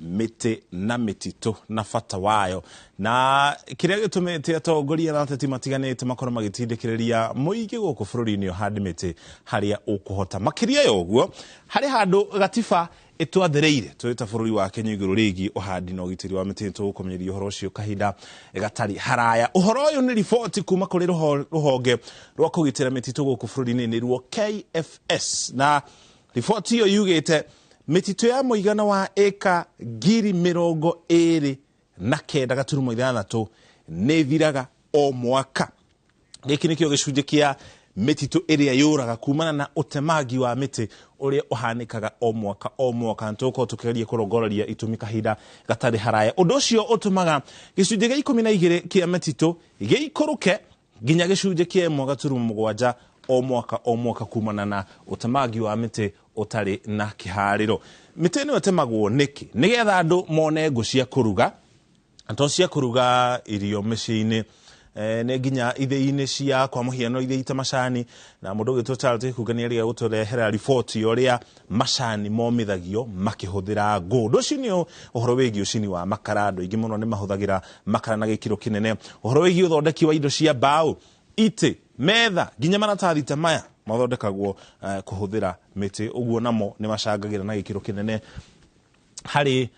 Mĩtĩ na mĩtitũ na bata wayo na kĩrĩa gĩtũmĩte atongoria na ateti matiganĩte makorwo magĩtindĩkĩrĩria mũingĩ gũkũ bũrũri-inĩ ũhande mĩtĩ harĩa ũkũhota. Makĩria ya ũguo, harĩ handũ gatiba ĩtwathĩrĩire tũrĩ ta bũrũri wa Kenya igũrũ rĩgiĩ ũhandi na ũgitĩri wa mĩtĩ. Tũgũkũmenyeria ũhoro ũcio kahinda gatarĩ haraya. Ũhoro ũyũ nĩ riboti kuma kũrĩ rũhonge rwa kũgitĩra mĩtitũ gũkũ bũrũri-inĩ, nĩruo KFS, na riboti ĩyo yugĩte mĩtitũ ya mũigana wa ĩka 29.6 nĩ ĩthiraga o mwaka. Gĩkĩ nĩkĩo gĩcunjĩ kĩa mĩtitũ ĩrĩa yũraga kumana na ũtemangi wa mĩtĩ ũrĩa ũhanĩkaga o mwaka o mwaka. Na tũgũkorwo tũkĩgeria kũrongoreria itũmi kahinda gatarĩ haraya. Ũndũ ũcio ũtũmaga gĩcunjĩ gĩa 12 kĩa mĩtitũ gĩikũrũke nginya gĩcunjĩ kĩa 1.7 o mwaka o mwaka kumana na ũtemangi wa mĩtĩ ũtarĩ na kĩharĩro. Mĩtĩ ĩno ĩtemagwo nĩkĩ? Nĩgetha andũ mone ngũ cia kũruga, to cia kũruga irio mĩciĩ-inĩ, nĩ nginya ithĩi-inĩ cia, kwa mũhiano, ithĩi ta macani. Na mũndũ ũgĩtwo Charles Gĩkunga nĩ erĩga gũtũrehera riboti ya ũrĩa macani momithagio makĩhũthĩra ngũ. Ũndũ ũcio nĩ ũhoro wĩgiĩ ũcini wa makara. Andũ aingĩ mũno nĩ mahũthagĩra makara na gĩkĩro kĩnene. Ũhoro wĩgiĩ ũthondeki wa indo cia mbaũ, itĩ, metha, nginya maratathi ta maya mathondekagwo kũhũthĩra mĩtĩ. Ũguo namo nĩ macangagĩra na gĩkĩro kĩnene harĩ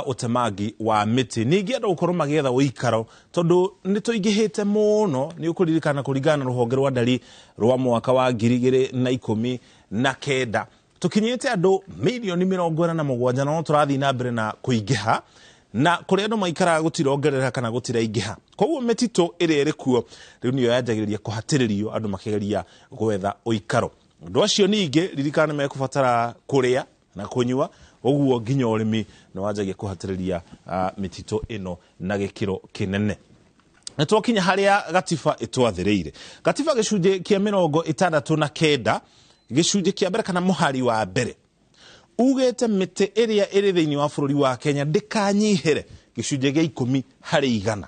ũtemangi wa mĩtĩ. Ningĩ andũ gũkorwo magĩetha ũikaro, tondũ nĩ tũingĩhĩte mũno. Nĩ ũkũririkana, kũringana na rũhonge rwa ndari rwa mwaka wa 2019, tũkinyĩte andũ mirioni 47, na no tũrathiĩ na mbere na kũingĩha, na kũrĩa andũ maikaraga gũtirongerera kana gũtiraingĩha. Koguo mĩtitũ ĩrĩa ĩrĩ kuo rĩu nĩyo yanjagĩrĩria kũhatĩrĩrio andũ makĩgeria gwetha ũikaro. Ũndũ ũcio ningĩ, ririkana, nĩ mekũbatara kũrĩa na kũnyua, ũguo nginya ũrĩmi nĩ wanjagia kũhatĩrĩria mĩtitũ ĩno na gĩkĩro kĩnene. Nĩ twakinya harĩa gatiba ĩtwathĩrĩire. Gatiba gĩcunjĩ kĩa 69, gĩcunjĩ kĩa mbere kana mũhari wa mbere, ugĩte mĩtĩ ĩrĩa ĩrĩ thĩinĩ wa bũrũri wa Kenya ndĩkanyihĩre gĩcunjĩ gĩa 10%.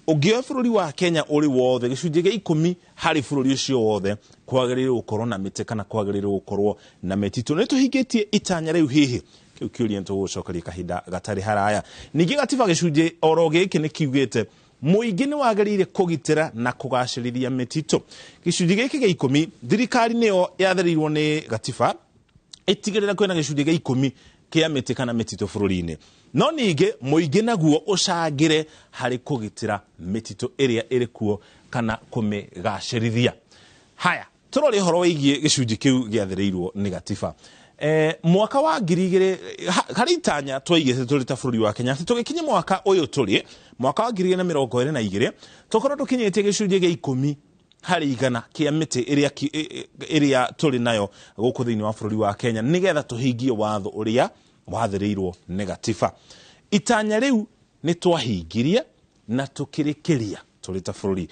Ũngĩoya bũrũri wa Kenya ũrĩ wothe, gĩcunjĩ gĩa 10 harĩ bũrũri ũcio wothe kwagĩrĩirwo gũkorwo na mĩtĩ kana kwagĩrĩirwo gũkorwo na mĩtitũ. Nĩ tũhingĩtie itanya rĩu hihi? Kĩu kĩũria nĩ tũgũcokeria kahinda gatarĩ haraya. Ningĩ gatiba gĩcunjĩ oro gĩkĩ nĩ kiugĩte mũingĩ nĩ wagĩrĩire kũgitĩra na kũgacĩrithia mĩtitũ. Gĩcunjĩ gĩkĩ gĩa 10, thirikari nĩyo yathĩrĩirwo nĩ gatiba ĩtigĩrĩra kwĩna gĩcunjĩ gĩa 10 kĩa mĩtĩ kana mĩtitũ bũrũri-inĩ, no ningĩ mũingĩ naguo ũcangĩre harĩ kũgitĩra mĩtitũ ĩrĩa ĩrĩ kuo kana kũmĩgacĩrithia. Haya, tũrore ũhoro wĩgiĩ gĩcunjĩ kĩu gĩathĩrĩirwo nĩ gatiba. Mwaka wa 2000, harĩ itanya twaigĩte tũrĩ ta bũrũri wa Kenya atĩ tũgĩkinya mwaka ũyũ tũrĩ, mwaka wa 2022, tũkorwo tũkinyĩtie gĩcunjĩ gĩa 10% kĩa mĩtĩ ĩrĩa tũrĩ nayo gũkũ thĩinĩ wa bũrũri wa Kenya, nĩgetha tũhingie watho ũrĩa wathĩrĩirwo nĩ gatiba. Itanya rĩu nĩ twahingirie na tũkĩrĩkĩria. Tũrĩ ta bũrũri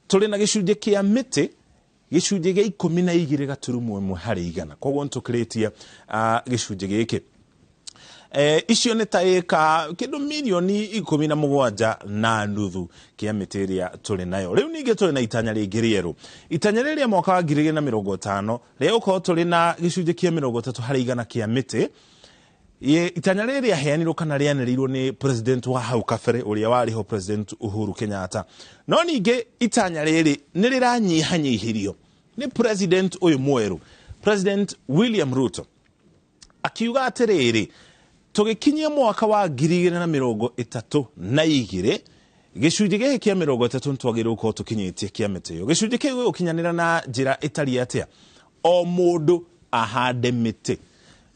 tũrĩ na gĩcunjĩ kĩa mĩtĩ gĩcunjĩ gĩa 12.1%. Koguo nĩ tũkĩrĩtie gĩcunjĩ gĩkĩ. Icio nĩ ta ĩka kĩndũ mirioni 17.5 kĩa mĩtĩ ĩrĩa tũrĩ nayo rĩu. Ningĩ tũrĩ na itanya rĩngĩ rĩerũ, itanya rĩrĩa mwaka wa 2050 rĩa gũkorwo tũrĩ na gĩcunjĩ kĩa 30% kĩa mĩtĩ. Itanya rĩrĩ rĩaheanirwo kana rĩanĩrĩirwo nĩ president wa hau kabere ũrĩa warĩ ho, President Uhuru Kenyatta. No ningĩ itanya rĩrĩ nĩ rĩranyihanyihirio nĩ president ũyũ mwerũ, President William Ruto, akiuga atĩrĩrĩ, tũgĩkinyia mwaka wa 2032, gĩcunjĩ gĩkĩ kĩa 30 nĩtwagĩrĩirwo gũkorwo tũkinyĩtie kĩa mĩtĩ ĩyo. Gĩcunjĩ kĩu gĩgũkinyanĩra na njĩra ĩtariĩ atĩa? O mũndũ ahande mĩtĩ.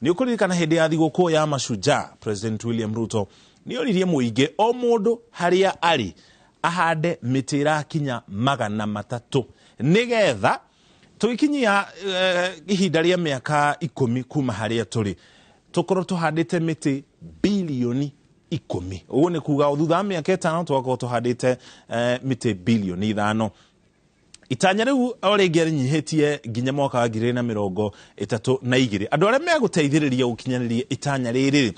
Nĩ ũkũririkana hĩndĩ ya thigũkũ ya Mashujaa, President William Ruto nĩ oririe mũingĩ o mũndũ harĩa arĩ ahande mĩtĩ ĩrakinya 300, nĩgetha tũgĩkinyia ihinda rĩa mĩaka 10 kuma harĩa tũrĩ, tũkorwo tũhandĩte mĩtĩ bilioni 10. Ũguo nĩ kuga o thutha wa mĩaka 5 tũgakorwo tũhandĩte mĩtĩ bilioni 5. Itanya rĩu o rĩngĩ arĩnyihĩtie nginya mwaka wa 2032. Andũ arĩa megũteithĩrĩria gũkinyanĩria itanya rĩrĩ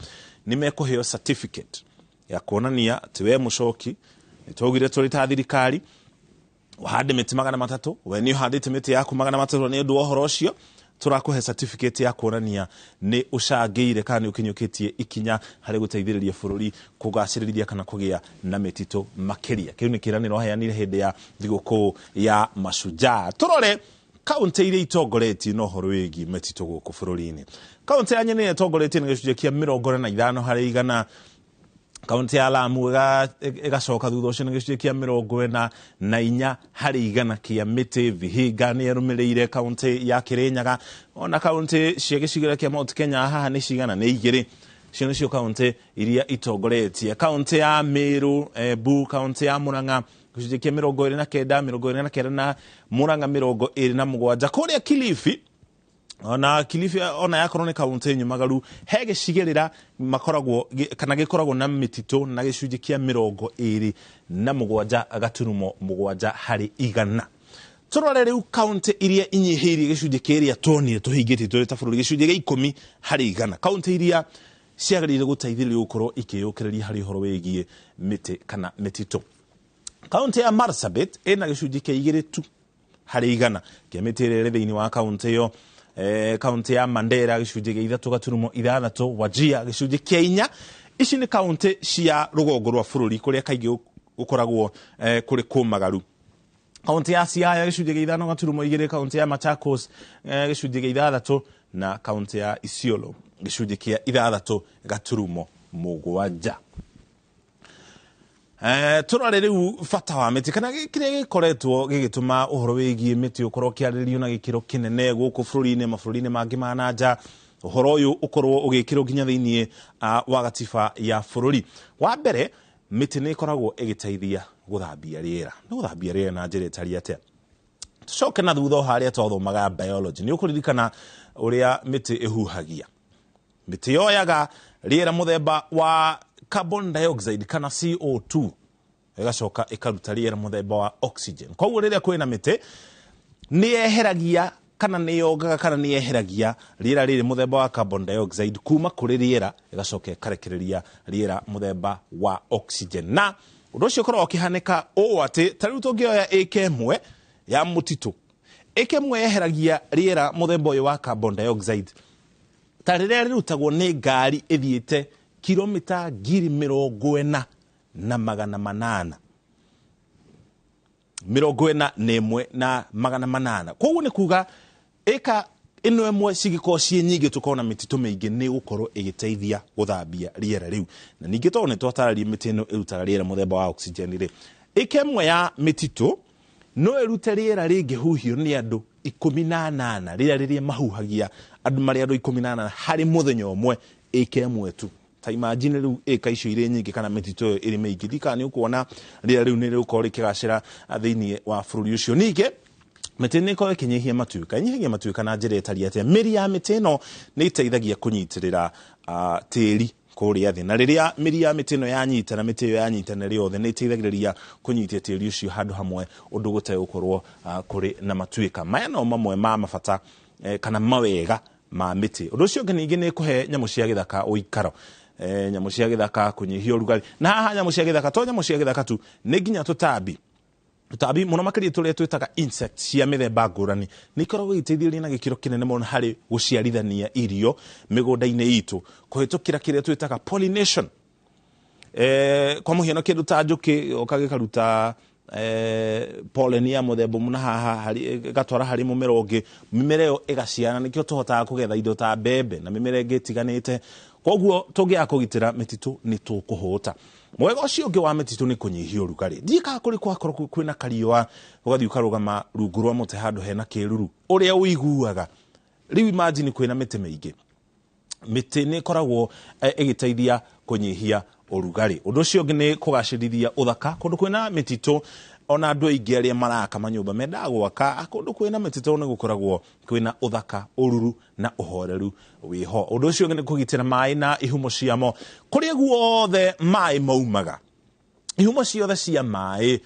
nĩ mekũheo certificate ya kuonania atĩ we mũcoki, nĩ twaugire tũrĩ ta thirikari ũhande mĩtĩ 300, we nĩ ũhandĩte mĩtĩ yaku 300. Nĩ ũndũ wa ũhoro ũcio Tũrakũhe certificate ya kuonania nĩ ũcangĩire kana nĩ ũkinyũkĩtie ikinya harĩ gũteithĩrĩria bũrũri kũgacĩrĩria kana kũgĩa na mĩtitũ makĩria. Kĩu nĩ kĩĩranĩro aheanire hĩndĩ ya thigũkũ ya Mashujaa. Tũrore kaunti iria itongoretie na ũhoro wĩgiĩ mĩtitũ gũkũ bũrũri-inĩ. Kaunti ya Nyeri nĩyo ĩtongoretie na gĩcunjĩ kĩa 45%. Kaunti ya Lamu ĩgacoka thutha ũcio na gĩcunjĩ kĩa 44% kĩa mĩtĩ. Vihiga nĩ ĩrũmĩrĩire kaunti ya Kirinyaga. Ona kaunti cia gĩcigĩrĩra kĩa Mount Kenya haha nĩ cigana? Nĩ igĩrĩ. Icio nĩcio kaunti iria itongoretie. Kaunti ya Meru, Embu, kaunti ya Murang'a gĩcunjĩ kĩa 29, 29 na Murang'a 27. Kũrĩa Kilifi, ona Kilifi ona yakorwo nĩ kaunti nyumagaru, he gĩcigĩrĩra makoragwo kana gĩkoragwo na mĩtitũ na gĩcunjĩ kĩa 27.7%. Tũrore rĩu kaunti iria inyihĩirie gĩcunjĩ kĩrĩa tuonire tũhingĩtie tũrĩ ta bũrũri, gĩcunjĩ gĩa 10%. Kaunti iria ciagĩrĩire gũteithĩrĩrio gũkorwo ikĩyũkĩrĩria harĩ ũhoro wĩgiĩ mĩtĩ kana mĩtitũ. Kaunti ya Marsabit ĩna gĩcunjĩ kĩa 2% kĩa mĩtĩ ĩrĩa ĩrĩ thĩinĩ wa kaunti ĩyo. Kaunti ya Mandera gĩcunjĩ gĩa 3.6, Wajir gĩcunjĩ kĩa 4. Ici nĩ kaunti cia rũgongo rwa bũrũri kũrĩa kaingĩ gũkoragwo kũrĩ kũmagaru. Kaunti ya Siaya gĩcunjĩ gĩa 5.2, kaunti ya Machakos gĩcunjĩ gĩa 6 na kaunti ya Isiolo gĩcunjĩ kĩa 6.7. Tũrore rĩu bata wa mĩtĩ kana kĩrĩa gĩkoretwo gĩgĩtũma ũhoro wĩgiĩ mĩtĩ ũkorwo ũkĩarĩrĩrio na gĩkĩro kĩnene gũkũ bũrũri-inĩ, mabũrũri-inĩ mangĩ ma na nja, ũhoro ũyũ ũkorwo ũgĩkĩrwo nginya thĩinĩ wa gatiba ya bũrũri. Wa mbere, mĩtĩ nĩ ĩkoragwo ĩgĩteithia gũthambia rĩera. Nĩ gũthambia rĩera na njĩra ĩtariĩ atĩa? Tũcoke na thutha o harĩa twathomaga biology, nĩ ũkũririkana ũrĩa mĩtĩ ĩhuhagia. Mĩtĩ yoyaga rĩera mũthemba wa carbon dioxide kana CO2, ĩgacoka ĩkaruta rĩera mũthemba wa oxygen. Koguo rĩrĩa kwĩna mĩtĩ, nĩ yeheragia kana nĩ yongaga kana nĩ yeheragia rĩera rĩrĩ mũthemba wa carbon dioxide kuma kũrĩ rĩera, ĩgacoka ĩkarekereria rĩera mũthemba wa oxygen. Na ũndũ ũcio ũkoragwo ũkĩhanĩka ũũ atĩ ta rĩu tũngĩoya ĩka ĩmwe ya mũtitũ, ĩka ĩmwe yeheragia rĩera mũthemba ũyũ wa carbon dioxide ta rĩrĩa rĩrutagwo nĩ ngari ĩthiĩte kilomita 40841. Koguo nĩ kuga ĩka ĩno ĩmwe cigĩkorwo ciĩ nyingĩ tũkorwo na mĩtitũ mĩingĩ nĩ gũkorwo ĩgĩteithia gũthambia rĩera rĩu. Na ningĩ tondũ nĩ twatarĩria mĩtĩ ĩno ĩrutaga rĩera mũthemba wa oxygen rĩ, ĩka ĩmwe ya mĩtitũ no ĩrute rĩera rĩngĩhuhio nĩ andũ 18, rĩera rĩrĩa mahuhagia andũ marĩ andũ 18 harĩ mũthenya ũmwe, ĩka ĩmwe tu. Ta imagine rĩu ĩka icio irĩ nyingĩ kana mĩtitũ ĩyo ĩrĩ mĩingĩ, ndikana nĩ ũkuona rĩera rĩu nĩ rĩgũkorwo rĩkĩgacĩra thĩinĩ wa bũrũri ũcio. Ningĩ mĩtĩ nĩ ĩkoragwo ĩkĩnyihia matuĩka, ĩnyihagia matuĩka na njĩra ĩtariĩ atĩa? Mĩri ya mĩtĩ ĩno nĩ ĩteithagia kũnyitĩrĩra tĩri kũrĩa thĩ, na rĩrĩa mĩri ya mĩtĩ ĩno yanyitana, mĩtĩ ĩyo yanyitana ĩrĩ yothe nĩ ĩteithagĩrĩria kũnyitia tĩri ũcio handũ hamwe, ũndũ gũtegũkorwo kũrĩ na matuĩka. Maya no mamwe ma mabata kana mawega ma mĩtĩ. Ũndũ ũcio ũngĩ ningĩ nĩ kũhe nyamũ cia gĩthaka ũikaro. Nyamũ cia gĩthaka kũnyihia ũrugarĩ. Na haha nyamũ cia gĩthaka to nyamũ cia gĩthaka tu, nĩ nginya tũtambi. Tũtambi mũno makĩria tũrĩa twĩtaga insects cia mĩthemba ngũrani nĩ ikoragwo igĩteithĩrĩria na gĩkĩro kĩnene mũno harĩ gũciarithania irio mĩgũnda-inĩ itũ kũhĩtũkĩra kĩrĩa twĩtaga pollination. Kwa mũhiano kĩndũ ta njũkĩ yoka gĩkaruta pollen ya mũthemba mũna haha ĩgatwara harĩ mũmera ũngĩ, mĩmera ĩyo ĩgaciara, nĩkĩo tũhotaga kũgetha indo ta mbembe na mĩmera ĩngĩ ĩtiganĩte. Koguo tũngĩaga kũgitĩra mĩtitũ nĩ tũkũhũta. Mwega ũcio ũngĩ wa mĩtitũ nĩ kũnyihia ũrugarĩ. Ndiĩ kana kũrĩ kwakorwo kwĩna kariũa, ũgathiĩ ũkarũgama rungu rwa mũtĩ handũ hena kĩruru, ũrĩa ũiguaga. Rĩu imagine kwĩna mĩtĩ mĩingĩ. Mĩtĩ nĩ ĩkoragwo ĩgĩteithia kũnyihia ũrugarĩ. Ũndũ ũcio ũngĩ nĩ kũgacĩrithia ũthaka. Kũndũ kwĩna mĩtitũ, ona andũ aingĩ arĩa maraka manyũmba mendaga gwaka kũndũ kwĩna mĩtitũ, nĩ gũkoragwo kwĩna ũthaka, ũruru na ũhoreru wĩho. Ũndũ ũcio ũngĩ nĩ kũgitĩra maĩ na ihumo ciamo. Kũrĩa guothe maĩ maumaga, ihumo ciothe cia maĩ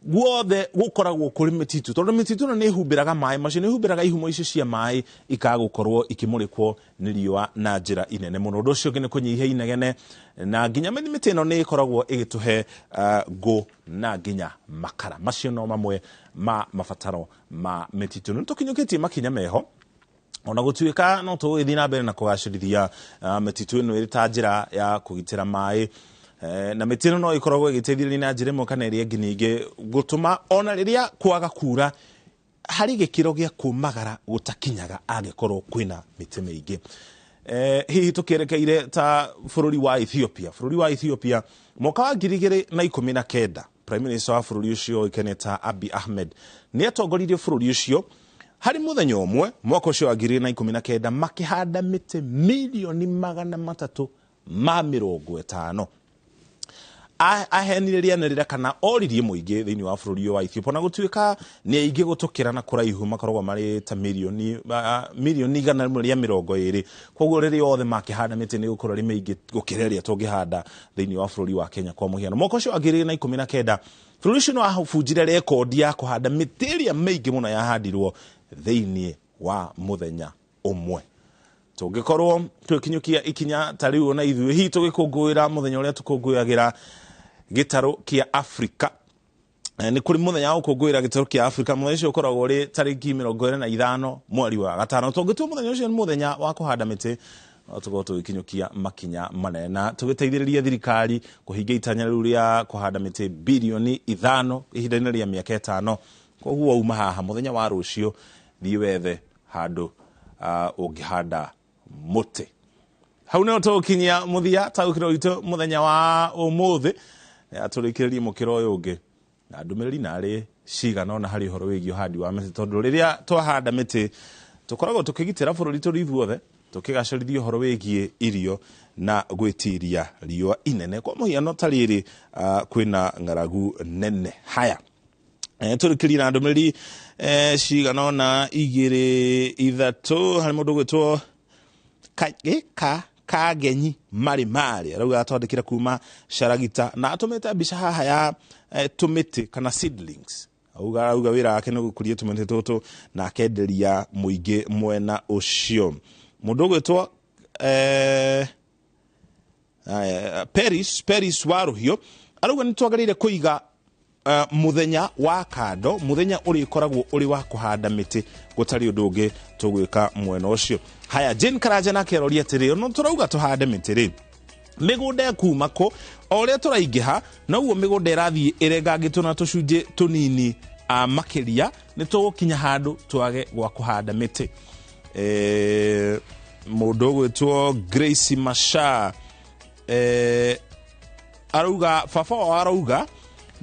guothe gũkoragwo kũrĩ mĩtitũ, tondũ mĩtitũ ĩno nĩ ĩhumbĩraga maĩ macio, nĩ ĩhumbĩraga ihumo icio cia maĩ ikaga gũkorwo ikĩmũrĩkwo nĩ riũa na njĩra inene mũno. Ũndũ ũcio ũngĩ nĩ kũnyihia inegene, na nginya mĩtĩ ĩno nĩ ĩkoragwo ĩgĩtũhe ngũ na nginya makara. Macio no mamwe ma mabataro ma mĩtitũ. Nĩ tũkinyũkĩtie makinya meho. Ona gũtuĩka no tũgũgĩthiĩ na mbere na kũgacĩrithia mĩtitũ ĩno ĩrĩ ta njĩra ya kũgitĩra maĩ, na mĩtĩ ĩno no ĩkoragwo ĩgĩteithĩrĩria na njĩra ĩmwe kana ĩrĩa ĩngĩ, ningĩ gũtũma ona rĩrĩa kwaga kura harĩ gĩkĩro gĩa kũmagara gũtakinyaga angĩkorwo kwĩna mĩtĩ mĩingĩ. Hihi tũkĩerekeire ta bũrũri wa Ethiopia, bũrũri wa Ethiopia mwaka wa 2019, Prime Minister wa bũrũri ũcio ũĩkaine ta Abiy Ahmed nĩ atongoririe bũrũri ũcio harĩ mũthenya ũmwe mwaka ũcio wa 2019 makĩhanda mĩtĩ 350,000,000. Aheanire rĩanĩrĩra kana oririe mũingĩ thĩinĩ wa bũrũri ũyũ wa Ethiopia, ona gũtuĩka nĩ aingĩ gũtũkĩra na kũraihu, makoragwo marĩ ta 120,000,000. Koguo rĩrĩa othe makĩhanda mĩtĩ nĩ gũkorwo ĩrĩ mĩingĩ gũkĩra ĩrĩa tũngĩhanda thĩinĩ wa bũrũri wa Kenya. Kwa mũhiano, mwaka ũcio wa 2019 bũrũri ũcio nĩ wabunjire rekondi ya kũhanda mĩtĩ ĩrĩa mĩingĩ mũno yahandirwo thĩinĩ wa mũthenya ũmwe. Tũngĩkorwo twĩkinyũkia ikinya ta rĩu ona ithuĩ hihi tũgĩkũngũĩra mũthenya ũrĩa tũkũngũyagĩra gĩtarũ kĩa Afrika, nĩ kũrĩ mũthenya wa gũkũngũĩra gĩtarũ kĩa Afrika. Mũthenya ũcio ũkoragwo ũrĩ tarĩki 25 mweri wa gatano. Tũngĩtua mũthenya ũcio nĩ mũthenya wa kũhanda mĩtĩ, no tũkorwo tũgĩkinyũkia makinya manene na tũgĩteithĩrĩria thirikari kũhingia itanya rĩu rĩa kũhanda mĩtĩ 5 birioni ihinda-inĩ rĩa mĩaka 5. Koguo wauma haha mũthenya wa rũciũ, thiĩ wethe handũ ũngĩhanda mũtĩ. Hau nĩho tũgũkinyia mũthia taũkĩro witũ mũthenya wa ũmũthĩ. Atũrĩkĩrĩrie mũkĩra ũyũ ũngĩ na ndũmĩrĩri narĩ cigana ũna harĩ ũhoro wĩgiĩ ũhandi wa mĩtĩ, tondũ rĩrĩa twahanda mĩtĩ tũkoragwo tũkĩgitĩra bũrũri tũrĩ ithuothe, tũkĩgacĩrithia ũhoro wĩgiĩ irio na gwĩtiria riũa inene. Kwa mũhiano ta rĩrĩ kwĩna ng'aragu nene. Haya, tũrĩkĩrie na ndũmĩrĩri cigana ũna, igĩrĩ ithatũ, harĩ mũndũ ũgwĩtwo Kagenyi Marĩ Marĩ, arauga atwandĩkĩra kuma Caragita na atũmĩte mbica haha ya tũmĩtĩ kana seedlings. Auga wĩra wake nĩ gũkũria tũmĩtĩ tũtũ na akenderia mũingĩ mwena ũcio. Mũndũ ũgwĩtwo Paris Waruhio arauga nĩ twagĩrĩire kũiga mũthenya wa kando, mũthenya ũrĩkoragwo ũrĩ wa kũhanda mĩtĩ, gũtarĩ ũndũ ũngĩ tũgwĩka mwena ũcio. Haya, Jane Karanja nake aroria atĩrĩ, no tũrauga tũhande mĩtĩ rĩ, mĩgũnda ĩkuma kũ? O ũrĩa tũraingĩha noguo mĩgũnda ĩrathiĩ ĩrengangĩtwo na tũcunjĩ tũnini, makĩria nĩ tũgũkinya handũ twage gwa kũhanda mĩtĩ. Mũndũ ũgwĩtwo Grace Masha arauga baba wao arauga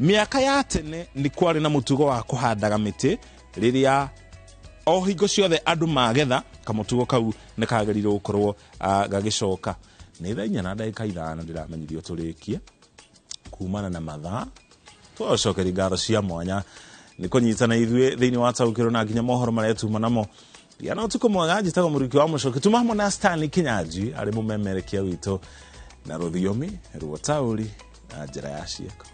mĩaka ya tene nĩ kwarĩ na mũtugo wa kũhandaga mĩtĩ rĩrĩa o hingo ciothe andũ magetha, kamũtugo kau nĩ kagĩrĩirwo gũkorwo gagĩcoka. Nĩ thaa 4:05 ndĩramenyithio tũrĩkie kumana na mathaa. Tũgacokeria ngatho cia mwanya nĩ kũnyitana ithuĩ thĩinĩ wa taũkĩrwo na nginya mohoro marĩa tuma namo. Gĩa na ũtukũ mwega. Njĩtagwo Mũriki wa Mũcoki, tuma hamwe na Stanley Kinyanjui arĩ mũmemerekia witũ na rũthiomi rwa taũri na njĩra ya ciĩko.